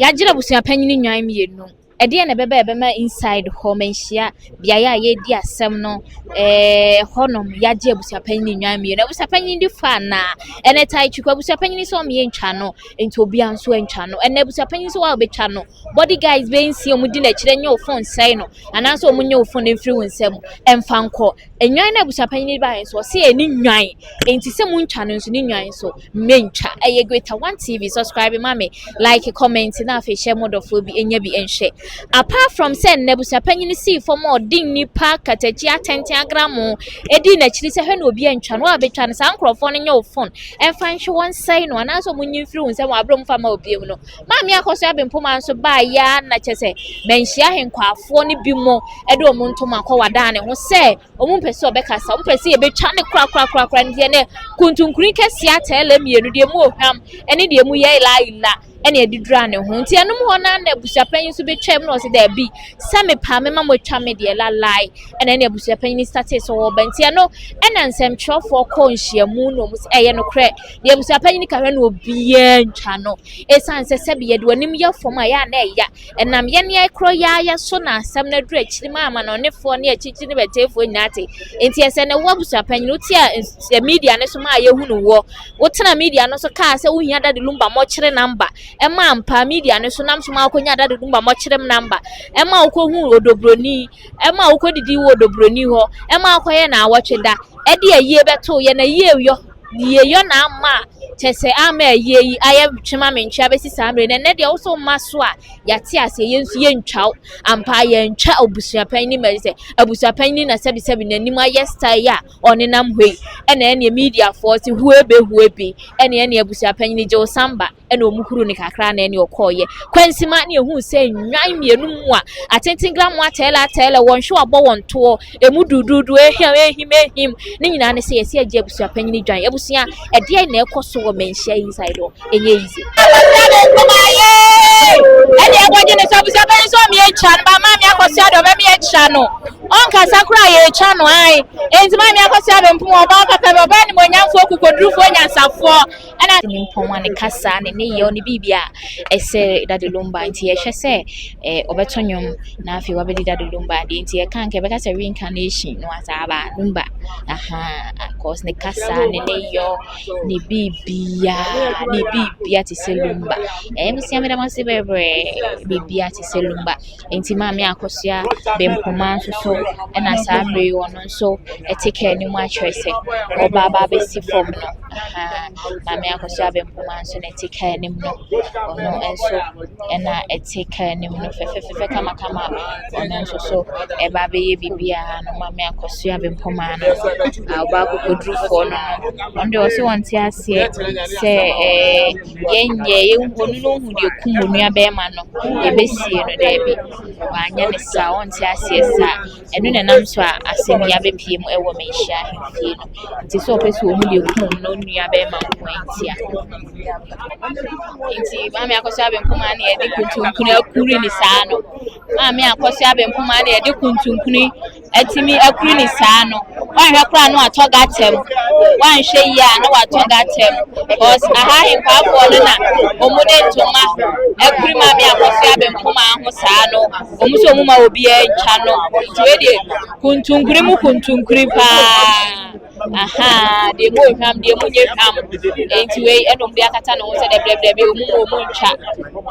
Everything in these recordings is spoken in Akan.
Yɛagyere abusuapanyin nnwan mmienu. Ɛdeɛn na ɛbɛba a ɛbɛma inside hɔ manhyia beaeɛ a yɛredi asɛm no ɛɛɛ hɔnom yɛagye abusuapanyin nnwan mmienu. Abusuapanyin di fa anaa? Ɛnɛ tae twikɔ abusuapanyin sɛ ɔmo yɛntwa no nti obiara nso antwa no. Ɛnɛ abusuapanyin sɛ wɔabɛtwa no body guys bɛnsia ɔmo di n'akyire nyɛ wo phone sɛe no anaasɛ ɔmo nyɛ wo phone mfiri wo nsam ɛmfa nkɔ. Nnwan no abusuapanyin baeɛ nso ɔse ɛne nnwan nti sɛ montwa no nso ne nnwan nso mentwa. Ɛyɛ Greater One TV subscribe ma me like comment na afei hyɛ mo dɔfoɔ bi nya bi nhwɛ. Apart from sɛ nnɛ abusuapanyin sii fam a ɔde nnipa katakyi atenten agramo edi n'akyiri sɛ hwɛ na obi antwa no a no saa nkurɔfoɔ no nyɛ wo phone ɛmfa nhwɛ wɔn nsɛe no anaasɛ ɔmo nyi mfiri wo nsam wɔ abere ɔmo fa ma obi mu no. Maame Akosua Bempoma nso baeɛ a na kyɛ sɛ manhyia ahenkwafoɔ no bi mo ɛde ɔmo ntoma kɔ wadaa ne ho sɛ ɔmo mpɛ sɛ ɔbɛkasa ɔmo pɛ sɛ yɛbɛtwa ne korakorakorakora nti ɛnɛ kuntunkuni kɛseɛ atɛɛlɛ mmienu deɛ mu ohwam ɛne deɛ mu yɛ ilaila ɛna ɛde dura ne ho nti ɛnum hɔ naa na abusuapanyin nso bɛtwam na ɔsɛ daabi sɛ mepa mema mo atwa me deɛ lalae ɛna ɛne abusuapanyin startee sɛ wɔba nti ɛno ɛna nsɛmtwerɛfoɔ kɔɔ nhyiamu na ɔmo sɛ ɛyɛ nokorɛ deɛ abusuapanyin ka hwɛ na obiara ntwa no ɛsiane sɛ sɛbi yɛde w'anim yɛ fam a yɛ a na ɛya ɛnam yɛn yɛ korɔ yɛayɛ so na asɛm no aduru akyiri ma amanɔnefoɔ ne akyirikyiri ne bɛtɛɛfoɔ nyinaa te nti ɛsɛ ne wo abusuapanyin wote a media ne so ma a yɛhu no wɔ wotena media no so kaa sɛ wohia Daddy Lumba mɔkyere number ɛma ampa media no so nam so ma wokɔnya Daddy Lumba mɔkyere number ɛma wokɔhu odobroni ɛma wokɔdidi wɔ odobroni hɔ ɛma wokɔyɛ na awɔtwe da ɛde ayie bɛto yɛ na yie yɔ yie yɔ na ama kyɛ sɛ ama ayie yi ayɛ twema mentwe abɛsi saa mmerɛ na ɛnɛ deɛ wo so mma so a yɛate aseɛ yɛn nso yɛntwa wo ampa yɛntwa abusuapanyin ma sɛ abusuapanyin na sɛbisɛbi n'anim ayɛ style a ɔnenam hɔ yi ɛna ɛne mediafoɔ si hue be hue bi ɛne ɛne abusuapanyin gye wo samba ɛna ɔmu huru ne kakra na ɛne ɔkɔɔyɛ kwansima ne ehu sɛ nnwan mmienu mu a atenten mu atɛɛlɛ atɛɛlɛ wɔn hwɛ wabɔ wɔn toɔ emu dududu ehim ehim ehim ne nyinaa ne sɛ yɛsi agye abusuapanyin dwan abusua ɛdeɛ na ɛkɔ so wɔ manhyia inside hɔ ɛnyɛ easy. Ɛne ɛkɔgye ne sɛ abusuapanyin sɛ ɔmo yɛtwa no ba maame Akosua deɛ ɔbɛma yɛtwa no ɔnkasa koraa yɛtwa no ae enti maame Akosua Bempom ɔbaa papa bi ɔbaa nimonyamfoɔ kokodurufoɔ nyansafoɔ ɛna ne mpɔn a ne kasa ne ne yɛ ne biribi a ɛsɛ Daddy Lumba nti yɛhwɛ sɛ ɛɛ ɔbɛto nnwom na afei wabɛdi Daddy Lumba adeɛ nti yɛka nka yɛbɛka sɛ reincarnation no asa aba Lumba aha cause ne kasa ne ne yɔ ne biribia ne biribia te sɛ Lumba. Ɛyɛ mesua meda mo ase bebree biribia te sɛ Lumba nti maame Akosua Bempoma nso so ɛna saa mmerɛ yi ɔno nso ɛte kaa no mu akyerɛ sɛ ɔba aba abɛsi fam no aha maame Akosua Bempoma nso na ɛte kaa no mu no ɔno nso ɛna ɛte kaa no mu no fɛfɛɛfɛ kamakama ɔno nso so ɛba abɛyɛ biribiara no maame Akosua Bempoma no a ɔbaa kokodurufoɔ no no ɔno deɛ ɔsɛ wɔnte aseɛ sɛ ɛɛ yɛnyɛ yɛnhu ɔno no hu deɛ kum onua bɛrima no yɛbɛsie no daabi wanyɛ ne saa ɔnte aseɛ saa ɛno na ɛnam so a asɛm yi abɛpie mu ɛwɔ Manhyia ahemfie no nti sɛ ɔpɛ sɛ ɔhu deɛ kum no nua bɛrima nko nti a nti maame Akosua Bempoma na yɛde kuntunkuni akuri ne saa no maame Akosua Bempoma na yɛde kuntunkuni atumi akuri ne saa no wanhwɛ koraa no watɔ gutter mu wanhwɛ yie a na watɔ gutter mu because aha ahenkwafoɔ no na wɔn de ntoma akuri maame Akosua Bempoma ho saa no wɔn nso wɔn ma obiara ntwa no nti wei deɛ kuntunkuni mu kuntunkuni paa aha deɛ mu ohwam deɛ mu nye hwam nti wei ɛna wɔn de akata ne ho sɛ dɛbrɛbrɛ wɔn mu wɔn ntwa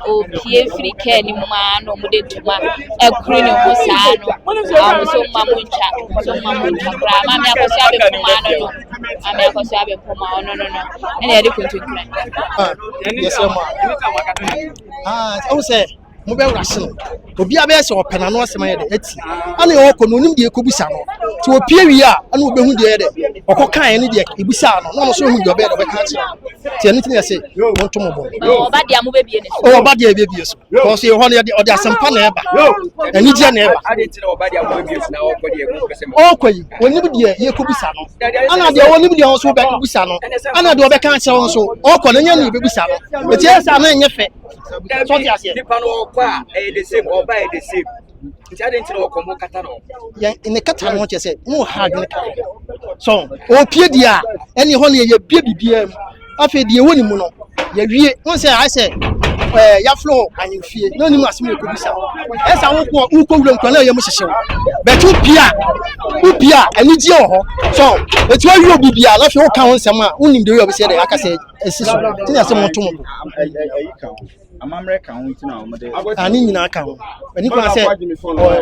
opie firi kaa ne mu aa na wɔn de ntoma akuri ne ho saa no a wɔn nso mma mo ntwa nso mma mo ntwa koraa maame Akosua Bempoma no no maame Akosua Bempoma ɔno no no ɛna yɛde kuntunkuni. Yɛsrɛ mo a ɔhu sɛ mobɛwura se no obiara bɛyɛ sɛ ɔpɛ n'ano asɛm ayɛ dɛ ati ana ɔkɔ no onim deɛ ɛkɔbusa no nti opie wie a ɛna obɛhu deɛ yɛ dɛ ɔkɔ kaeɛ ne deɛ ɛbusaa no na ɔno nso ɔhu deɛ ɔbɛyɛ dɛ ɔbɛka akyerɛ no nti ɛno nti na yɛsɛ monto mo bɔ ɔba deɛ mo bɛbie ne so. Ɔba deɛ ɛbɛbie so kɔɔ so yɛhɔ no yɛde ɔde asɛmpa na ɛba anigyeɛ na ɛba ɔkɔ yi onim deɛ yɛkɔbusa no ana deɛ ɔnim deɛ ɔnso bɛbusa no ana deɛ ɔbɛka akyerɛ wo nso ɔkɔ no nyɛ ne yɛbɛbusa no ɛti ɛyɛ sɛ na ɛnyɛ fɛ Dabi, sɛ ɔte aseɛ nipa no ɔkɔ a ɛyɛ the same, ɔba ɛyɛ the same. Nti adi nti na ɔkɔ mo kata no. Yɛn ne kata no kyerɛ sɛ mo ha adwene kakra so ɔpie deɛ a ɛne hɔ no yɛbie biribiara mu afei deɛ ɛwɔ ne mu no yɛwie wɔn sɛ ayɛ sɛ Ɛɛ yɛafrɛ wɔ ahemfie na onim asɛm a ɛkɔbisa. Ɛsɛ wokɔ wokɔ wura nkura na ɛyɛ mu hyehyew. Bɛtɛ wopie a wopie a anigyeɛ wɔ hɔ. So ɛti wawie obi bia na afei woka ho nsɛm a wonim deɛ wei a dɛ aka sɛ ɛsi so. Nti na sɛ moto mo bo. Amammerɛ ka ho nti na wɔde. A ne nyinaa ka ho. Ɛni kwan sɛ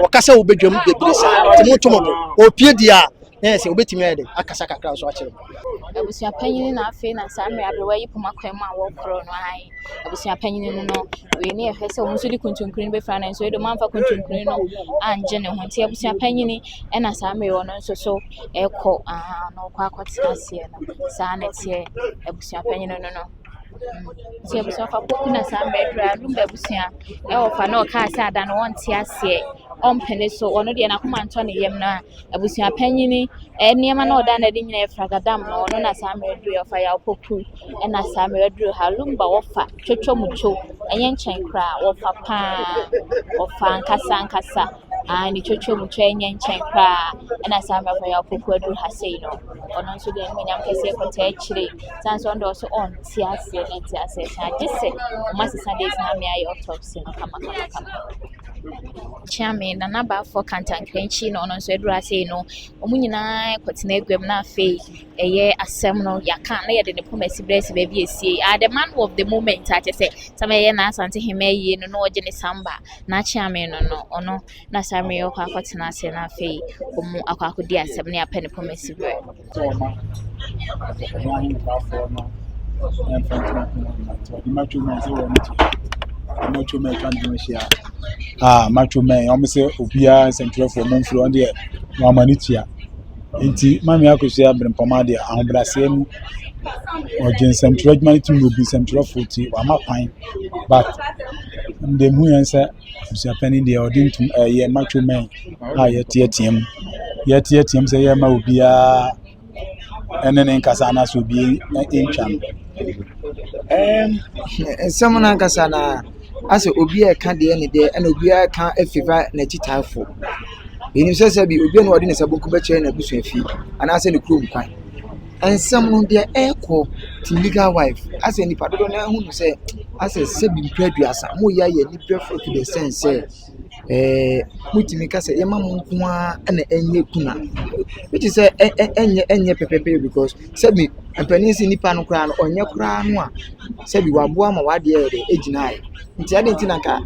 ɔka sɛ wobɛdwam bebree saa. Nti moto mo bo. Ɔpie deɛ a na yɛ sɛ wobɛtumi ayɛ dɛ akasa kakra nso akyerɛ. Abusua panyin na afei na saa mmerɛ aberewa yi poma kwan mu a wɔkorɔ no ae. Abusua panyin no no wei ne yɛhwɛ sɛ wɔn nso de kuntunkuni no bɛfira no nso ɛde wɔn amfa kuntunkuni no angye ne ho nti abusua panyin ɛna saa mmerɛ ɔno nso so ɛkɔ aha na ɔkɔ akɔtena aseɛ no saa na ɛteɛ abusua panyin no no. Nti abusua Poku na saa mmerɛ duru a Lumba abusua ɛwɔ fa na ɔkaa sɛ ada no ɔnte aseɛ ɔmpene so ɔno deɛ n'akoma ntɔ ne yam na abusua panyin nneɛma na ɔda n'adi nyinaa yɛ fragadam no ɔno na saa mmerɛ duru ɔfa Yaw Poku ɛna saa mmerɛ duru ha Lumba wɔfa twotwo mutwo ɛnyɛ nkyɛn koraa wɔfa paa wɔfa ankasa ankasa aa ne twotwo mutwo ɛnyɛ nkyɛn koraa ɛna saa mmerɛ ɔfa Yaw Poku aduru ha sei no ɔno nso deɛ animuonyam kɛseɛ kɔtaa akyire san so ɔno deɛ ɔso ɔnte aseɛ na nte aseɛ saa gye sɛ ɔmo asesa date na amea ayɛ autopsy no kama kama kama. Kyeame Nana Baafoɔ Kantankrankyi na ɔno nso aduru ha sei no wɔn nyinaa kɔtena aguam na afei ɛyɛ asɛm no yɛaka na yɛde ne poma si berɛ si baabi esie. Ah, the man of the moment a kyerɛ sɛ sɛ ɛyɛ n'Asante hema yie no na ɔgye ne samba na Kyeame no no ɔno na saa mmerɛ ɔkɔ akɔtena ase na afei wɔn akɔ akɔdi asɛm na yɛapɛ ne poma si berɛ. Sɛ ɔma ɔno ahenkafoɔ no ɛmfa ntoma kɔn mu nti ɔde macho men sɛ wɔn ti macho men atwa ne ho ahyia a macho men wɔn sɛ obiara nsɛntwerɛfoɔ mo mfiri wɔn deɛ wɔn ama ne tua nti Maame Akosua Brempɔma deɛ ahobrɛaseɛ mu ɔgye nsɛntwerɛ adwuma no tum na obi nsɛntwerɛfoɔ ti wama kwan, but deɛ mu yɛn sɛ abusuapanin deɛ ɔde ntum ɛyɛ macho men a yɛteɛteɛ mu yɛteɛteɛ mu sɛ yɛma obiara ɛne ne nkasa anaasɛ obi ntwa no. Nsɛm no ankasa na asɛ obi a ɛka deɛ ne deɛ ɛna obiara ka afifa n'akyitaefoɔ. Yɛnim sɛ sɛbi obi a na ɔde ne nsa bonkum bɛkyerɛ n'abusua fie anaasɛ ne kurom kwan. Nsɛm no deɛ ɛrekɔ to legal wife asɛ nipa dodoɔ no ahu no sɛ asɛ sɛbi mpɛ 30 moyɛ ayɛ nipa to the sense sɛ motumi ka sɛ yɛma mo nko ara na ɛnyɛ kuna, which is sɛ ɛnyɛ pɛpɛɛpɛ because sɛbi mpanin sɛ nipa no koraa no ɔnyɛ koraa no a sɛbi waboa ma wadeɛ yɛ dɛ egyina yɛ nti adi nti na nka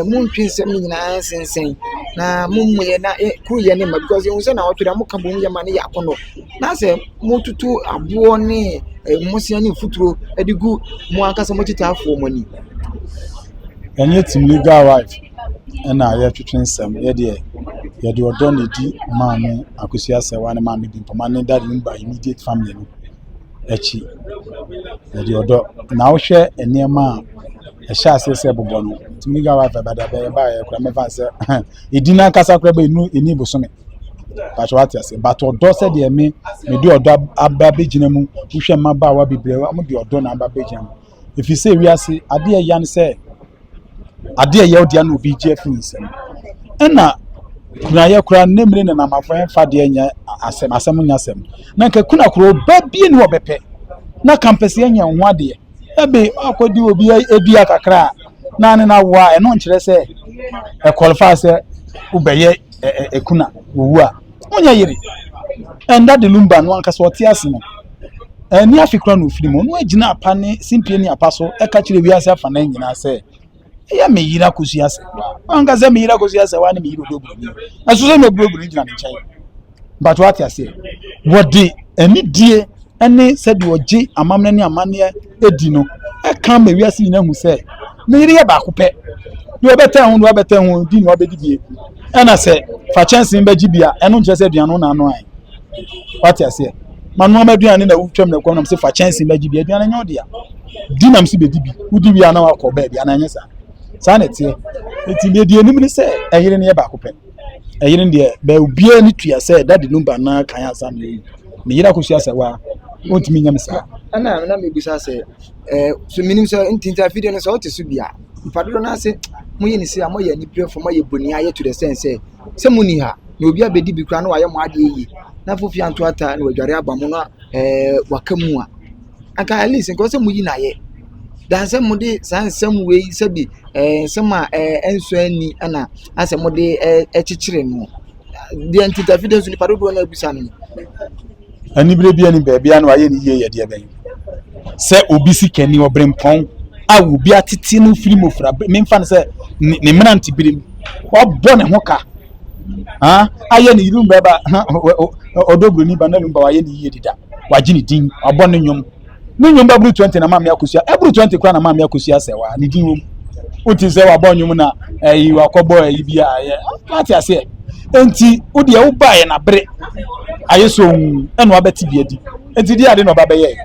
montwe nsɛm no nyinaa nsensɛn na mommuyɛ na kuro yɛ ne ma because ehu sɛ na ɔtwe dɛ moka bom yɛ ma ne yɛ akɔnɔ na sɛ mototo aboɔ ne mmosia ne mfuturo de gu mo ankasa mo akyitaafoɔ mo ani. Ɛnyɛ team legal wife ɛna yɛtwetwe nsɛm. Yɛdeɛ yɛde ɔdɔ na edi Maame Akosua Sɛwa ne Maame Bimpɔma ne Daddy Lumba immediate family no akyi. Yɛde ɔdɔ na wohwɛ nneɛma a ɛhyɛ aseɛ sɛ bobɔ no, team legal wife ɛbɛda bɛyɛ baayɛ kora mɛfa sɛ edi n'ankasa kora bɛ enu eni bosome patro wate ase, but ɔdɔ sɛdeɛ me mede ɔdɔ aba abɛgyina mu. Wohwɛ mmabaawa bebree, wɔn de ɔdɔ na aba abɛgyina mu efi sɛ wiase adeɛ ɛya no sɛ adeɛ ɛyɛ ɔdeɛ na obi gye afiri nsam ɛna kunayɛ koraa ne mmiri nenam afɔ ɛnfa deɛ nyɛ asɛm asɛm nyɛ asɛm na nka kuna koro ɔba bie ne ɔbɛpɛ na campus yɛ nyɛ ho adeɛ ɛbi akɔdi obi edua kakra a na ne na wo a ɛno nkyerɛ sɛ ɛqualify sɛ wobɛyɛ ɛ ɛkuna owu a wonyɛ yere. Ɛnda de Lumba no ankasa ɔte ase no ɛni afi kora na ofiri mu ɔno agyina apa ne simpie ne apa so ɛka kyerɛ wiase afa nan nyinaa sɛ ɛyɛ me yere Akosua Sɛwa ankasa, me yere Akosua Sɛwa ne me yere Odo Buroni ɛso sɛ na Odo Buroni gyina ne nkyɛn but wate aseɛ wɔde anidie ɛne sɛdeɛ ɔgye amammerɛ ne amanneɛ edi no ɛka ma wiase nyinaa hu sɛ me yere yɛ baako pɛ deɛ ɔbɛtɛn ho deɛ ɔbɛtɛn ho di na ɔbɛdi bie ɛna sɛ fa kyɛnsee bɛgye bi a ɛno nkyerɛ sɛ aduane no na ano ayɛ wate aseɛ ma noa ma aduane na wotwam na kɔm nam sɛ fa kyɛnsee bɛgye bi aduane nyɛ ɔdea di nam sɛ bɛdi bi wodi wie a na wakɔ baabi anaa nyɛ saa saa na ɛteɛ. Nti deɛ deɛ anim ne sɛ ɛyere no yɛ baako pɛ. Ɛyere no deɛ bɛ obiara ne tua sɛ Daddy Lumba na kan ansa na yɛyi me yere Akosua sɛ waa ɔntumi nyɛ me saa. Ɛna na mebisa sɛ so menim sɛ ntinti afidie no sɛ wote so bi a nipa dodoɔ no ase moyɛ ne se a moyɛ aniberɛfoɔ moyɛ bɔni ayɛ to the sense sɛ sɛ monni ha na obi abɛdi bi koraa na wayɛ mo adeɛ yie na fofi anto ata na wadware aba mo na waka mu a anka at least nka sɛ moyi no ayɛ. Dan sɛ mode saa nsɛm wei sɛbi nsɛm a ɛnsɔ ani ɛna asɛ mode ɛkyekyere no. Deɛ nti David nso nipa dodoɔ no abisa no. Anibere bi ani baabi a na wayɛ ne yie yɛ deɛ bɛn sɛ obi sikani ɔbrempɔn a obi atete no firi mmofra memfa no sɛ ne mmerante bere mu wabɔ ne ho ka ha ayɛ ne yiri bɛba ɔdɔ buroni ba na lumba wayɛ ne yie dida wagye ne din wabɔ ne nnwom ne nnwom bɛboro 20 na maame akosua ɛboro 20 koraa na maame akosua sɛ wa ne din wɔ mu wote sɛ wabɔ nnwom na ɛyi wakɔbɔ ɛyi bi a ɛyɛ wate aseɛ nti wodeɛ wobaeɛ na bere ayɛ so ɛna wabɛte bi adi nti deɛ ade na ɔba bɛyɛ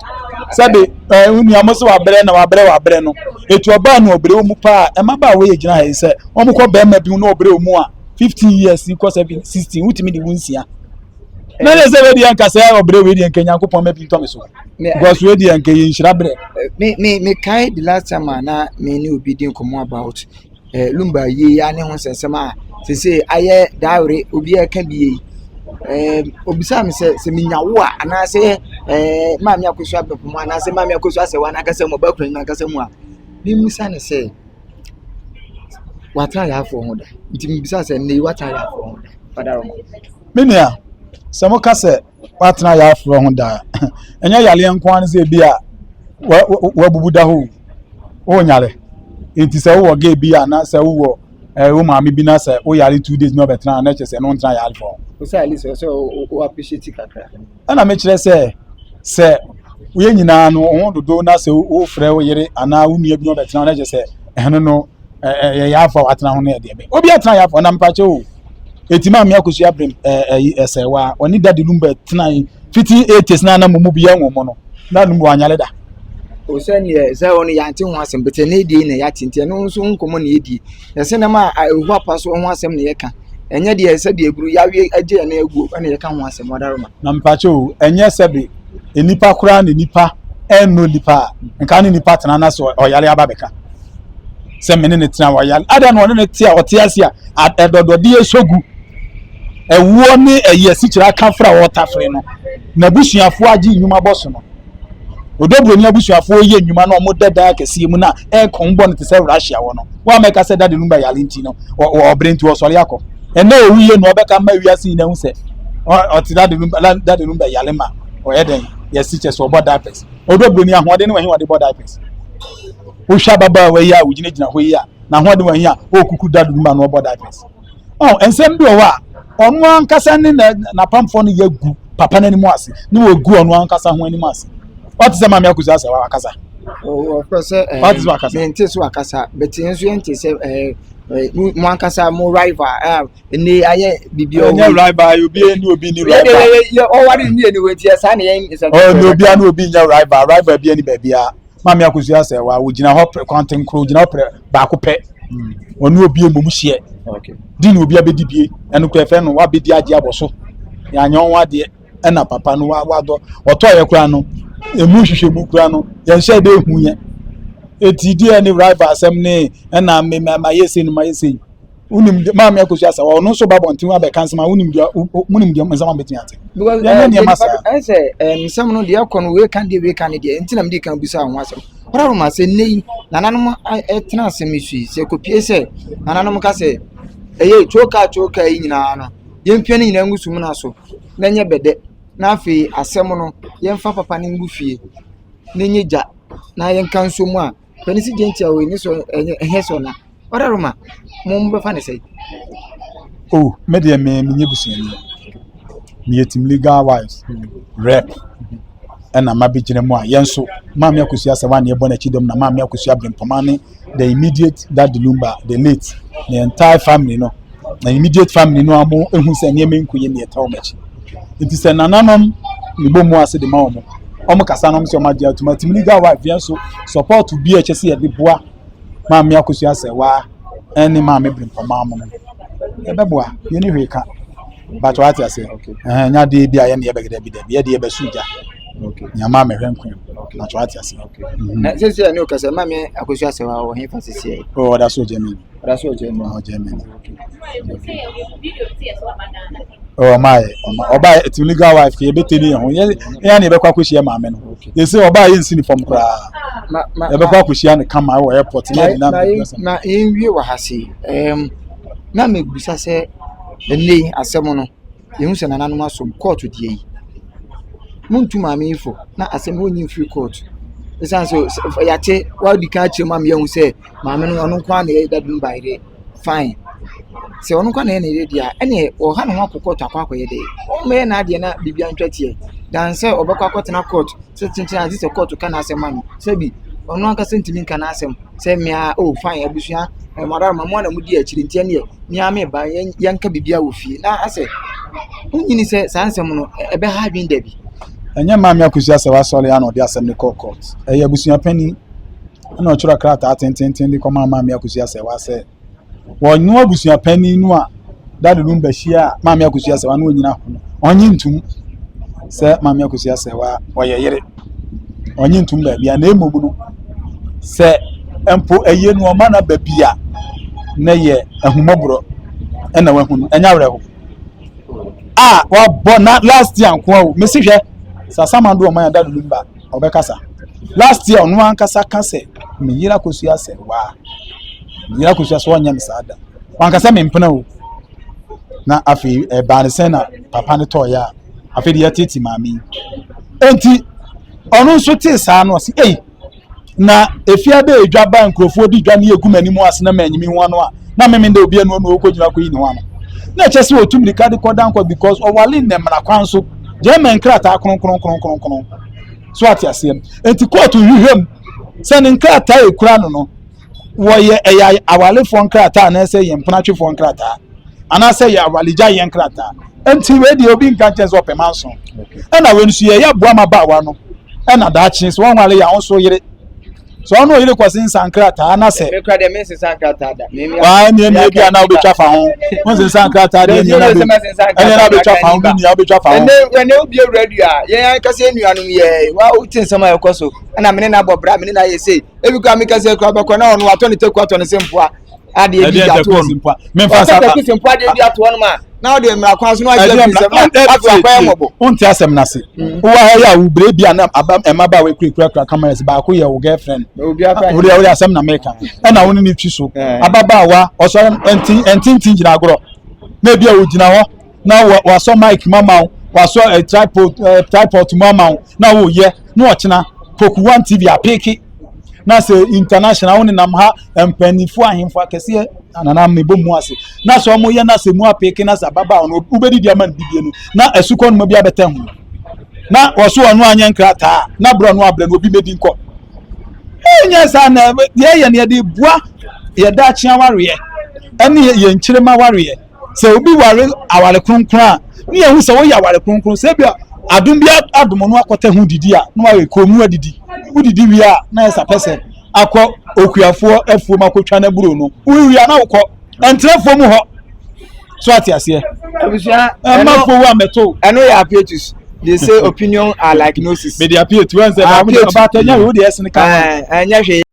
sɛbe ɛɛ wo nua mo sɛ wabrɛ na wabrɛ wabrɛ no etu ɔbaa no ɔbrɛ wɔ mu paa ɛma baa wɔyɛ gyina ha yi sɛ wɔn kɔ bɛrima bi na ɔbrɛ wɔ mu a 15 years kɔ 7 16 wotumi de wo nsia na yɛ sɛ wei deɛ nka sɛ ɔbrɛ wei deɛ nka Nyankopɔn ma bi ntɔ me so because wei deɛ nka yɛ nhyira brɛ. Me kae the last time a na me ne obi di nkɔmmɔ about Lumba yie ya ne ho nsɛnsɛm a sese ayɛ dawere obi ɛka bi yie. Obisa me sɛ sɛ menya wo a anaasɛ maame Akosua Bɛpɔmɔ anaasɛ maame Akosua Asɛwa n'ankasa mu ɔbaa kura n'ankasa mu a, memmisa ne sɛ watena yaafoɔ ho da. Nti mebisa sɛ nnɛ yi watena yaafoɔ ho da. Fada Roma. Me nua, sɛ moka sɛ watena yaafoɔ ho da, ɛnyɛ yareɛ nko ara ne sɛ ebi a wabubu da hɔ o, wonyare. Nti sɛ wowɔ gay bi anaasɛ wowɔ wo maame bi na sɛ woyare 2 days na ɔbɛtena na kyerɛ sɛ ɛno ntena yarefoɔ ho. Wo sɛ at least sɛ wo appreciate kakra. Ɛna mekyerɛ sɛ sɛ woyɛ nyinaa no wo ho dodo na sɛ wofrɛ wo yere anaa wo nua bi na ɔbɛtena na kyerɛ sɛ ɛno no ɛyɛ yarefoɔ a watena ho no yɛ deɛ bɛn. Obi atena yarefoɔ na mpakyɛ o. Eti maame Akosua Brem ɛyi ɛsɛwa ɔne Daddy Lumba tena yi fiti 80s na na mo mu bi yɛ wɔn no na Lumba wanyare da. O sɛ neɛ sɛ ɔno yɛante ho asɛm bɛtɛ ne die na yɛate nti ɛno nso ho nkɔmmɔ na yɛdie. Yɛsɛ nam a ɛho apa so ho asɛm na yɛka. Ɛnyɛ deɛ sɛ deɛ eburu yɛawie agye ɛne aguo ɛna yɛka ho asɛm wadaroma. Na mpakyɛ o, ɛnyɛ sɛbe nnipa koraa na nipa ɛnnɔ nipa a nka ne nipa tena na sɛ ɔyare aba bɛka sɛ me ne ne tena ɔyare ada na ɔne ne te a ɔte ase a ɛdɔdɔdeɛ sɔ gu ɛwoɔ ne ɛyi asikyire aka fra a ɔtafere no n'abusuafoɔ agye nnwuma bɔ so no Odobroni abusuafoɔ yɛ nnwuma na wɔn da dan akɛseɛ mu na ɛkɔn bɔ no te sɛ Russia wɔ no wɔn a mɛka sɛ Daddy Lumba yare nti no ɔbrɛ nti ɔsɔre akɔ ɛnna owu yɛ no ɔbɛka ma wiase nyinaa hu sɛ ɔte Daddy Lumba Daddy Lumba yare ma ɔyɛ dɛn yɛsi kyɛ sɛ ɔbɔ diapers Odobroni ahoɔden no wɔ he wɔde bɔ diapers wohwɛ ababaawa yi a ogyinagyina hɔ yi a n'ahoɔden wɔ he a ɔkuku Daddy Lumba na ɔbɔ diapers. Ɔn, nsɛm bi wɔ hɔ a, ɔno ankasa ne n'apamfoɔ no yɛ gu papa no anim ase, ne wɔgu ɔno ankasa ho anim ase. Wate sɛ Maame Akosua asɛ wakasa? Ɔpɛ sɛ Wate sɛ wakasa? Mente so wakasa, but nso yɛnte sɛ ɛɛ mo ankasa mo rival a ɛnɛ ayɛ biribi ɔwɔ. Ɛnyɛ rival, obi ne obi ni rival. Yɛ ɔware ni ɛni wɔ nti saa na yɛn. Ɔne obi ne obi nyɛ rival, rival bi ani baabi a. Maame Akosua sɛ wa ogyina hɔ pɛ kwantenkoro ogyina hɔ pɛ baako pɛ ɔne obi mmom hyeɛ di na obi abɛdi bie ɛno kora ɛfɛ no wabɛdi agye abɔ so yɛanyɛ ho adeɛ ɛna papa no wadɔ ɔtɔ yɛ kora no emu nhwehwɛ mu kora no yɛnhyɛ dɛ ehu yɛ eti deɛ ne rival asɛm ne ɛna mmemme ma yɛ sei no ma yɛ sei. Wonim deɛ maame Akosua sɛ ɔno nso ba abɔnten abɛka nsɛm a wonim deɛ monim deɛ nsɛm a mobɛtumi ate. Because Yɛnyɛ nneɛma saa. Ɛsɛ nsɛm no deɛ ɛkɔ no wei ka deɛ wei ka ne deɛ nti na mede kan bisa ho asɛm. Kora ma sɛ nnɛ yi nananom ɛtena asɛm yi so yi sɛ kɔpie sɛ nananom ka sɛ ɛyɛ twoka twoka yi nyinaa no yɛmpia no nyinaa ngu sumina so na ɛnyɛ bɛdɛ na afei asɛm no yɛmfa papa no ngu fie na ɛnyɛ gya na yɛnka nso mu a pɛne si gye ntia wei ne so ɛnyɛ ɛhɛ so na Ɔda Roma, mo mobɛfa ne sɛn? Oh, me deɛ me menyɛ busuani. Meyɛ team legal wives rep ɛna mabɛgyina mu a yɛn nso Maame Akosua sɛ wane ɛbɔ n'akyi dɔm na Maame Akosua Brempɔma ne the immediate Daddy Lumba the late the entire family no na immediate family no a mo ehu sɛ nneɛma nko yɛ ne ɛta wɔn akyi nti sɛ nananom ne bɔ mu ase de ma wɔn wɔn kasa nom sɛ wɔn agye atum team legal wife yɛn nso support bi a ɛkyɛ sɛ yɛde boa Maame Akosua Serwaa ne Maame Brempɔmaa mo no, yɛbɛboa, yɛnni hwee ka. But wate aseɛ, ɛhɛn, nyɛ adeɛ bi a yɛne yɛbɛgɛ dabi dabi, yɛde yɛbɛso gya. Nyama mɛhwɛ nkwa mu. But wate aseɛ. Na sisi a ne okasa Maame Akosua Serwaa wɔ hefa sisi ɛ? Oh, ɔda so Germany. Ɔda so Germany. Ɔwɔ Germany. Oh, ɔma yɛ, ɔma, ɔba yɛ, team legal wife, yɛbɛtɛ ne yɛn ho, yɛn yɛn na yɛbɛkɔ akɔhyia maame no. Yɛsɛ ɔba yɛ nsi ne fam koraa. Yɛbɛkɔ akɔhyia no kama wɔ airport ne yɛde na na yɛnwie wɔ ha sei. Na mebisa sɛ ɛnnɛ yi asɛm no yɛhu sɛ nananom asom kɔɔto deɛ yi. Montu maame yi fo na asɛm no ɔnyi mfiri kɔɔto. Ɛsiane sɛ yɛate wadi kan akyerɛ mu ama yɛahu sɛ maame no ɔno nko ara na ɛyɛ dadu no bayerɛ fine. Sɛ ɔno nko ara na ɛyɛ ne yere deɛ a ɛneɛ ɔha ne ho akɔ kɔɔto akɔ akɔyɛ dɛ. Ɔmmɛyɛ n'adeɛ na biribi antwa teɛ. Dan sɛ ɔbɛkɔ akɔtena kɔɔto sɛ kyenkyen a gye sɛ kɔɔto ka n'asɛm ma no. Sɛbi ɔno ankasa ntumi nka n'asɛm sɛ mea oh fine abusua eh, mo adaroma mo na modi akyire nti ɛneɛ mea meba yɛnka biribiara wɔ fie na asɛ wonyini sɛ saa nsɛm no ɛbɛha adwene da bi. Ɛnyɛ Maame Akosua sɛ wasɔre a na ɔde asɛm no kɔɔ court. Ɛyɛ abusua panin ɛna ɔtwerɛ krataa tententen de kɔmaa Maame Akosua sɛ wasɛ wɔno abusua panin no a Daddy Lumba hyia a Maame Akosua sɛ wa na ɔnyina ho no ɔnye ntum sɛ Maame Akosua sɛ wa ɔyɛ yere ɔnye ntum baabi a na mmom no sɛ mpo ɛyɛ no ɔma no aba bi a na yɛ ahummɔborɔ ɛna wahu no ɛnyɛ awerɛho a wabɔ na last year nko a o mesi hwɛ sɛ asamando ɔman ada no ba ɔbɛkasa last year ɔno ankasa ka sɛ me yere akosua sɛ waa me yere akosua sɛ ɔnyɛ me saa da wankasa me mpena o na afei ɛbaa ne sɛn na papa no tɔɔyɛ a afei deɛ yɛtete maame yi enti ɔno nso tee saa no ɔsi ei na efie abɛ edwa ba nkurɔfoɔ di dwa ne egu m'anim ase na m'anyimi ho ano a na meme de obi anu anu okɔ gyina kɔ yi ne ho ano na ɛkyɛ sɛ otu mirika de kɔ dan kɔ because ɔwale ne mmara kwan so German nkrataa kronkron kronkron kronkron so ate aseɛ enti kóòtù hwehwɛ mu sɛ ne nkrataa ekura no no wɔyɛ ɛyɛ awalefoɔ nkrataa anaasɛ yɛ mpenatwefoɔ nkrataa anaasɛ yɛ awaregya yɛ nkrataa nti wei deɛ obi nka nkyɛn sɛ ɔpɛ manso ɛna wei nso yɛyɛ aboa ma baawa no ɛna daakye sɛ wɔn wale yɛ ahosuo yere sɛ ɔno ɔyere kɔse nsa nkrataa na sɛ mekura deɛ mensesa nkrataa da waa ɛne ɛne ebi a na wobɛtwa fa ho wonsesa nkrataa deɛ ɛne na wobɛtwa fa ho ne nua wobɛtwa fa ho ɛne ɛne wobie radio a yɛn ankasa yɛn nuanom yɛ wa wote nsɛm a ɛkɔ so ɛna mene na abɔ bra mene na ayɛ sei ebi kura meka sɛ kura bɛkɔ na ɔno watɔ ne teku atɔ ne se mpoa adeɛ bi ato hɔ no watɔ teku se mpoa adeɛ bi ato hɔ no ma na ɔde mmara kwan so na wagye afiri nsɛm na afei akɔyɛ mmɔbɔ. Wonte asɛm no ase. Mm. Wowɔ ha yɛ a wobere bi a na aba mmabaawa ekurakura cameras baako yɛ wo girlfriend. Wode wode asɛm na meka. Ɛna wo ne ne twi so. Ababaawa ɔsɔre nti ntintin gyina agorɔ. Na ebi a ogyina hɔ na wasɔ mic mu ama wo, wasɔ eh, tripod eh, tripod mu ama wo na woyɛ na ɔkyena Poku One TV apeke na sɛ international wo nenam ha mpanyinfoɔ ahemfo akɛseɛ nana mebɔ mu ase na sɛ ɔmo yɛ na sɛ mu apeke na sɛ ababaawa no wobɛdidi ama no bibie no na asukɔ no mu bi abɛtɛ ho na wɔso ɔno anyɛ nkrataa na berɛ ɔno abrɛ no obi mɛdi nkɔ ɛnyɛ saa na deɛ yɛ no yɛde boa yɛda akye awareɛ ɛne yɛn nkyerema awareɛ sɛ obi ware aware kronkron a ne yɛhu sɛ woyɛ aware kronkron sɛ bi adom bi adom no akɔtɛ ho didi a na wayɛ kɔn mu adidi wodidi wie a na ɛsɛ pɛ sɛ akɔ okuafoɔ afuom akɔtwa no aburo no wowie a na wokɔ ɛntena fuom hɔ so ate aseɛ abusua ɛma fuo a mɛto ɛno yɛ apietus they say opinion are like noses mede apietu ɛnsɛ ɔbaatɛ nyɛ wo deɛ ɛsene ka ɛnyɛ hwee.